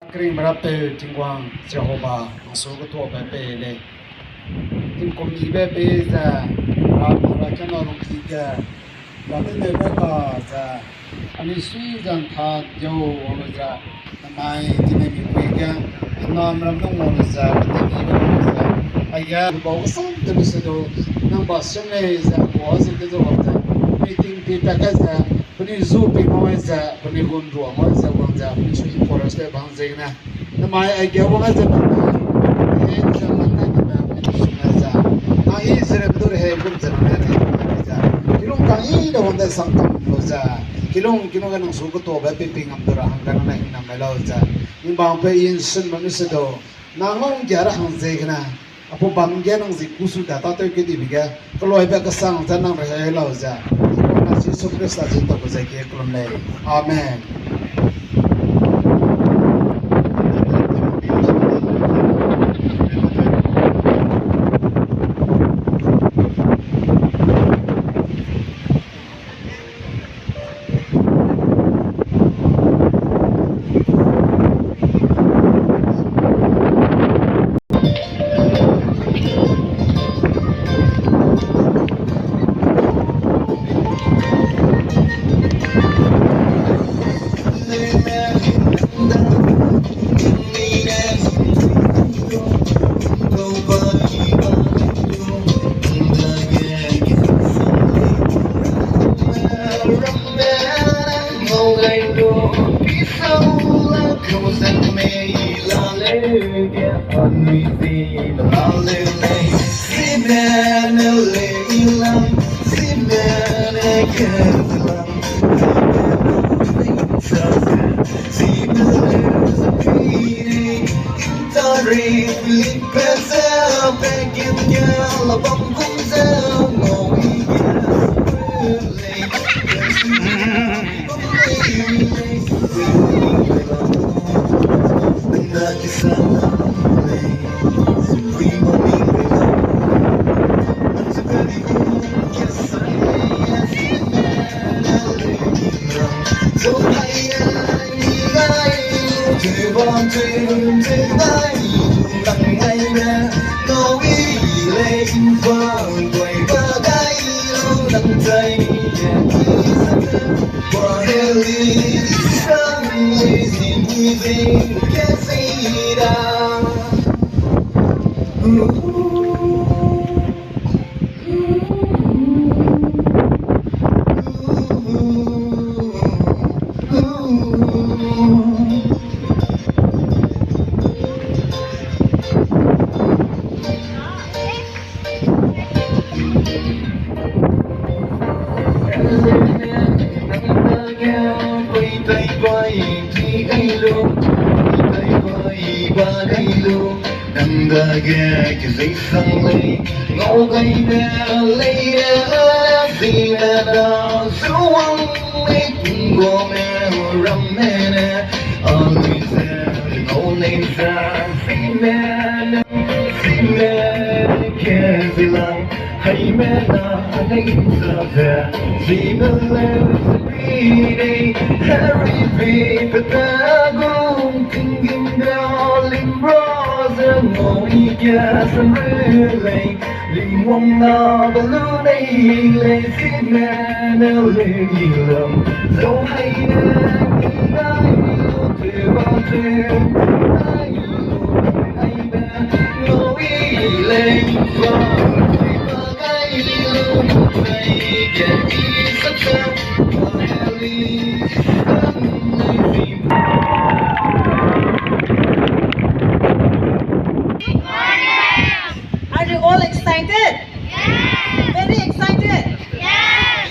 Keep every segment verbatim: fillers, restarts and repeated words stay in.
Kering merapeu Tingwang Jehova, nang su ketuabe pei lei. Tingkum yibe pei ze, ra, ra kena lungki ge, ra teneube ka ze, anui sui ze ntha diau wang lu ze, namai tinei mipui ge, hena meram nung wang lu ze, tinei wang lu ze, aige bau kesang tebe se du, nang ba sum lei ze, bua ze ke ze wang ze, meeting pi ta kai ze, penui zu pi mai ze, penui gun rua mai ze, wang ze, penui sui forest te bang ze ne. Namai aige wang ze bam, e, ze wang ze bam, e, sum ze. Nang i zere bedu re he gum ze nang ne, e, ze. Kilung kang i de wang de sang kam lu ze. Kilung, kilung ge nang su ketuabe pei pei ngam du ra hang ka nang ne hinam mai lau ze. Ning bang pe i nsun bam mi se du. Nang ngau nggia ra hang ze gene. Apu bam ge nang zi kusu da ta tew kedibe ge. Keloibe kesang ze nang rehei lau ze. Nang Jisu Khrista zi ta ku ze kie kelum lei. Amen. Nang dage kezei sang lei, ngau gaibe lei, zine da zuang lei, tingguame ramme ne, anui ze ngau nei ze, zine ne, zine ne ke zilang, haime na nei sa ze, zine le ze bi nei, heri bi pe ta gu, Tingim ga lim ra ze ngau i ge sam ru lei, lim wang na ba lu nei lei, zine ne le i lam, zau hai ne ni nai lu te ba te, nai lu nai be, ngau i lei ba, ba gai lu nei ge i sa sa, ba heli. Are you all excited? Yes. Very excited? Yes.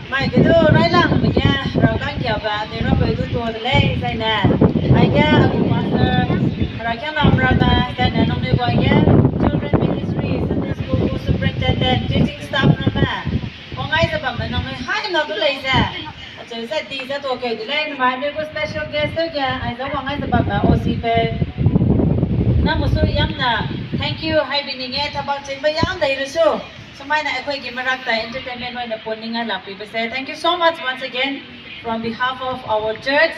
Mai ge du railangbe ge, rau kangkiabe, anui rapeu du tuâ de lei, zaine. Aige, a gu pastor, herakiangnamramme, zaine nangnui guage, children ministry, Sunday school gu superintendent, teaching staff ramme. Wang ai ze bamme nangnui hai na du lei ze. Acheu ze di ze tuâ keu de lei, namai anui gu special guest tewge, aize wang ai ze bamme, O C pe. Nang gu su yamna, thank you, hai bi ning e, tabak chingbe yam dai lu su. Sumai ne, akhoi gi merak tai entertainment wai ne pon ning ai lak pibe se. Thank you so much once again from behalf of our church,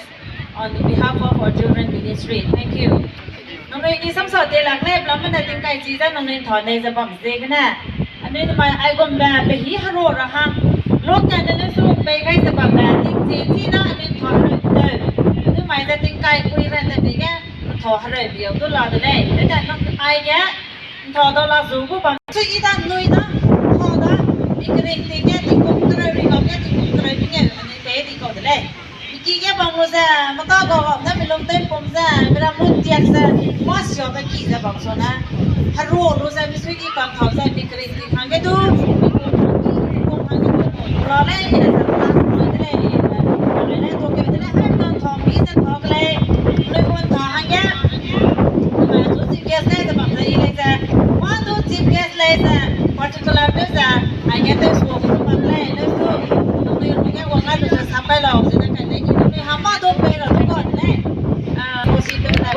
on behalf of our children ministry. Thank you. Nangnui i samsa te lak lei, blam mene tingkai chi ze nangnui nthau nei ze bam ziegene. Anui nemai aigumbe pehî herua ra hang. Lok kane le su pei gai ze bambe, tingchi chi na anui nthau hereu teu. Anui mai ze tingkai kui ran de bi ge, nthau hereu bi au du la de lei. Dede nang aige, nthau dau la zu gu bam. Chu i da nui da, nthau da, mi kering ting ge, tingkum kereu ri kau ge, tingkum kereu ting ge, anui pei di kau de lei. Miki ge bam lu ze, maka gau gau ne mi lung tew pum ze, mi ram lu tiak ze, mâ siabe ki ze bam su ne. Herua lu ze, mi sui ki kam thau ze, mi kering ting hangge du, mi kum hangge du, mi kum hangge du, la lei, i ne ze class point de lei, i ne, i ne, i ne, to ke de lei, hai mi don thau, mi ze thau ke lei, lui gun thau hangge, i ne, zu chief guest lei ze bam ze, i lei ze, mâ du chief guest lei ze, particular tew ze, hangge tew su gu bam lei, tew su, nangnui ru ge wang ai lu ze sap kai lau, ze ne kai lei, i nangnui ha mâ du pei ra du kau de lei. Ah, si pe ta,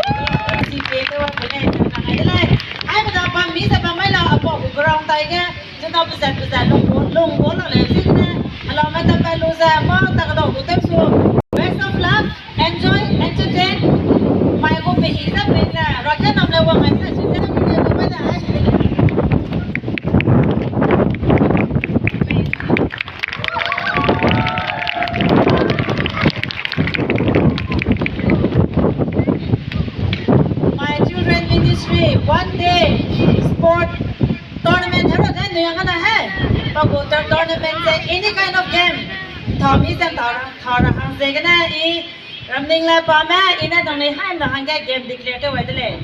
si pe te wa pe lei, ta na de lei. Hai me da bam mi ze bam mai lau, apau gu ground tai ge, ze na pe zat pe zat lung gu, lung gu la lei, zi ne, helame ta pe lu ze, mâ ta kedau gu tew su. Best of luck, enjoy, entertain. Mai gu pehî ze pei ze, ra ke nam le wang ai ze, si ze ne pe de, pe de, hai. My children ministry, one day sport tournament, hera kai nui yang kana he. Pagu tournament ze any kind of game. Thau mi ze thau ra, thau ra hang ziegene i, Ramning le pa me, i ne nangnui hai na hangge game declare tew wai de lei.